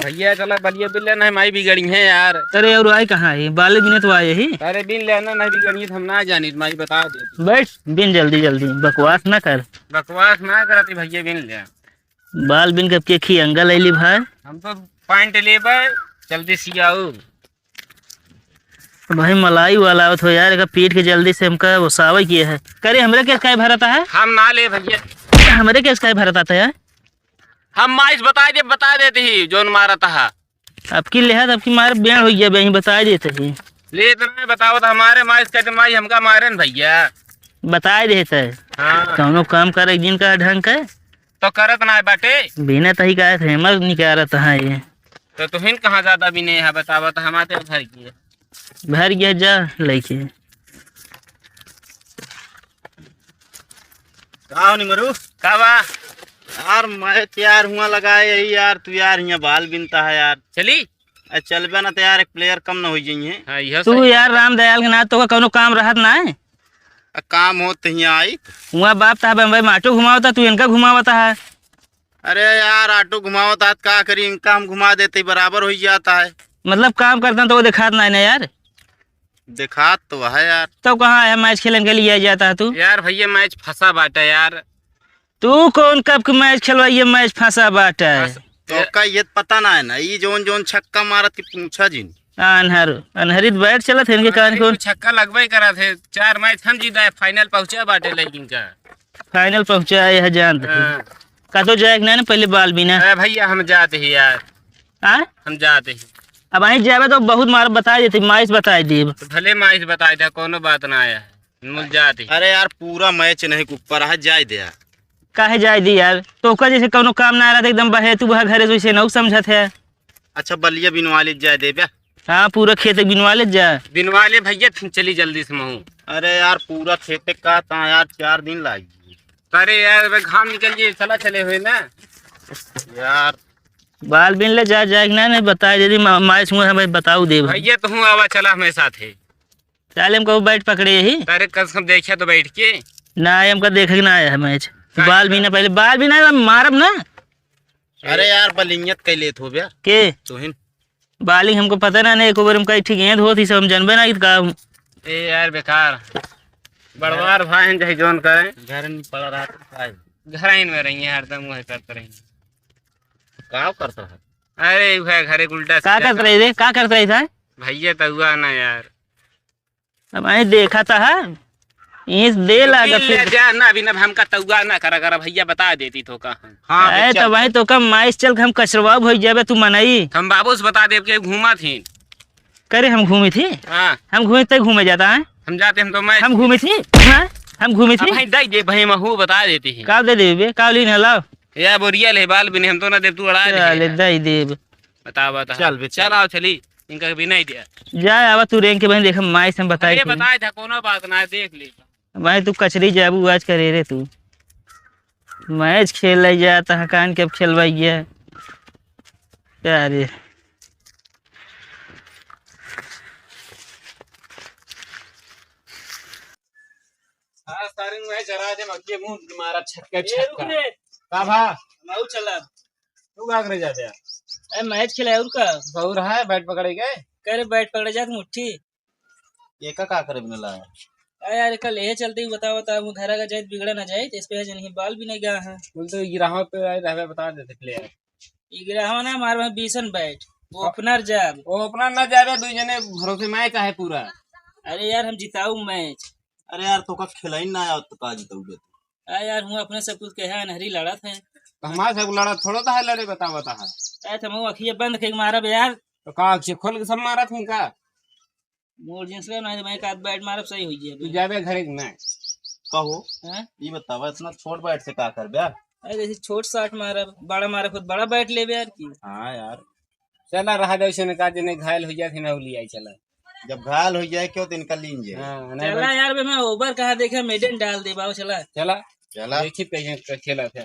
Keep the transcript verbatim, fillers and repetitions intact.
भैया, चला बलिया बिन लेना है, माई बिगड़ी है यार। अरे, और आए कहाँ है? बाल बिने तो आए ही। अरे, बिन लेना नहीं बिगड़ी, हम ना जानी, माई बता दे। बैठ, बिन जल्दी जल्दी, बकवास ना कर। बकवास ना करती भैया, बिन ले। बाल बिन के खी अंगा ले ली भाई। हम तो पैंट लेबे, जल्दी सियाऊ। भाई, मलाई वाला आवत हो यार, एका पीट के जल्दी से हमका ओसावे किए है। करे, हमरे केस काहे भरता है? हम ना ले भैया। हमरे केस काहे भरता था यार? हम माइस बताए दे, बता देते ही जोन मारता है। अब की लेहत, अब की मार बेड़ हो गया, बे, बताए देते ही। ले तो नहीं बताओ तो हमारे माइस कहते माई हमका मारे न भैया। बताए देते। हाँ। कौनो काम करे एक दिन का ढंग के। तो करत ना बाटे। बिना तही का फेमस निकारत है ये। तो तुहिन कहाँ ज्यादा भी नहीं है, बतावा तो हमारे घर की है। भर गया, जा लेके। का हो निमरू? का बा? यार, मैं तो यार हुआ लगाए यही यार, तू यार हियाँ बाल बिनता है यार। चली? आ, चलबे ना तो यार, एक प्लेयर कम ना हो जाइए। हाँ, यह तू सही यार है। राम दयाल के नाथ, तोका कौनो काम रहत ना है? आ, काम होत तो हियाँ आई। हुआ बाप ता बम्बई में ऑटो घुमावता, तू इनका घुमावता है। अरे यार, ऑटो घुमावता है, का करी, इनका हम घुमा देते ही बराबर हो जाता है। मतलब काम करता तो वो दिखात ना है ना यार। दिखात तो है यार। तो कहाँ है मैच खेलन के लिए जाता है तू? यार भैया, मैच फंसा बाटा यार। तू कौन कब के मैच खेलवाइए, मैच फंसा बाटा है? फंस-, तो का ये पता ना है ना, ये जोन जोन छक्का मारत की पूछा जिन। अनहर, अनहरित बैट चलत है इनके कान अरे, कौन? छक्का लगबे करा थे, चार मैच हम जीता है, फाइनल पहुंचा बाटे लेकिन का। फाइनल पहुंचा है, यह जानते हैं। हाँ। का तो जाए कि नहीं, पहले बाल बिना। अरे भैया, हम जाते ही यार। हाँ? हम जाते ही। अब वहीं जाबे तो बहुत मार बता देते, माइस बता देब। तो भले माइस बता दे, कोनो बात ना आया है। मुल जाते ही। अरे यार, पूरा मैच नहीं के ऊपर है, जाए दे यार। काहे जाए दी यार? तो ओकर जैसे कोनो काम ना रहत, एकदम बहे तू बहा घरे से, वैसे नौ समझत है। अच्छा, बलिया बिनवा ले जाए देबे। हाँ, पूरा खेत बिनवा ले जा। बिनवा ले भैया, तुम चली जल्दी से महू। अरे यार, पूरा खेत का ता यार, चार दिन लागी। अरे यार, अबे घाम निकल गई, चला चले हुए ना। यार। बाल बिन ले जा, जाए कि ना, नहीं बताए दे दी, मा-, माइस हुआ है भाई, बताऊ दे भाई। भैया, तो हूँ आवा, चला हमारे साथ है। चल, हम कहूँ बैट पकड़े यही। तारे कसम देखा तो बैठ के। ना, हमका देखे के ना आया है मैच। का बाल भी ना, पहले बाल भी ना, मारब ना। अरे यार, बलिंगत कह लेत हो बे। के? तोहिन। बालिंग हमको पता ना, नहीं, एक ओवर में कई ठीक गेंद होत ही, सब हम जानबे ना कि का। ए यार, बेकार। बड़वार भाई हैं, चाहे जौन करें। घर में पड़ा रहा था, का है? घर ही में रही है, हरदम वह करते रही। का करता है? अरे, वह घरे उल्टा का सीधा करत काम। रही रे? का करत रही था? भैया, तउआ ना यार। अब आई देखा था, ईस दे लागत ले फिर। जा ना, अभी ना हमका तउआ ना करा, करा भैया, बता देती तो का हम। हाँ, अरे, बेचल। तो भाई, तो का माइस चल के हम कचरवा भई जाबे, तू मनई। हम बाबू से बता देब के घूमा थी। करे हम घूमी थी? हाँ। हम घूमी तय घूमे जाता है? हम जाते, हम तो मैं हम घूमी थी? हाँ? हम घूमी अब थी? भाई, दे दे भाई, महू बता देती है। का दे देबे? का ली ना लाओ? या बोरिया ले, बाल भी नहीं, हम तो ना देब, तू अड़ा दे चल, यार। दे देब। बता, बता। चल बे, चल चल। आओ, चली। इनका भी नहीं दिया। जा, आवा तू रेंग के बहन, देख, माई से हम बताए अरे, थे। बताए था, कोनो बात ना, देख ले। भाई, तू कचरी जाबू आज करे रे तू। मैच खेल ले जा, तहाँ कान के अब खेलवाइए। क्या रे? हाँ, सारे में जरा दे, मक्के मुंह मारा छक्के ए, रुक छक्का। रे। का भा? मऊ चला। तू का करे जाते हैं? ए, मैच खेला है, और का? और है, बैट पकड़े गए? करे, बैट पकड़े जात मुट्ठी। ये का, का करे बिना लाया? अरे यार, कल ये चलते ही बता, बता, वो धरा का जाइत बिगड़ा ना जाइत, इस पे है जन ही बाल भी नहीं गया है। बोलते ये राह पे आए रहवे, बता देते प्लेयर। ये गिरा हवा ना, मार में बीसन बैट, हाँ। ओपनर जाब। ओपनर ना जाबे, दू जने भरोसे मैच आहे पूरा। अरे यार, हम जिताऊ मैच। अरे यार, तो का खिलाई ना आया तो का जिताऊ बे? अरे यार, हूँ अपने सब कुछ कहे, अनहरी लड़त है। तो हमारे सब लड़त थोड़ो तो है, लड़े बता, बता है। अरे तो हम अखिया बंद करके मारब यार। तो का अखिया खोल के सब मारत हूँ का? मोर जींस ले, नहीं तो मैं का बैट मारब, सही हो गया तू बे। जाबे घरे कि नहीं? कहो, हैं? ये बतावा, इतना छोट बैट से का करबे? अरे, जैसे छोट साट मारब, बड़ा मारब, खुद बड़ा बैट लेबे यार की। हाँ यार। चला, रहा जाओ, इसे का जने घायल हो जाए, फिर ना लिया चला। जब घायल हो जाए क्यों, तो इनका लीन जाए। हाँ, नहीं चला भाई। यार, बे, मैं ओवर कहाँ देखे, मेडन डाल दे बाबू, चला। चला। चला। देखी कैसे खेला था।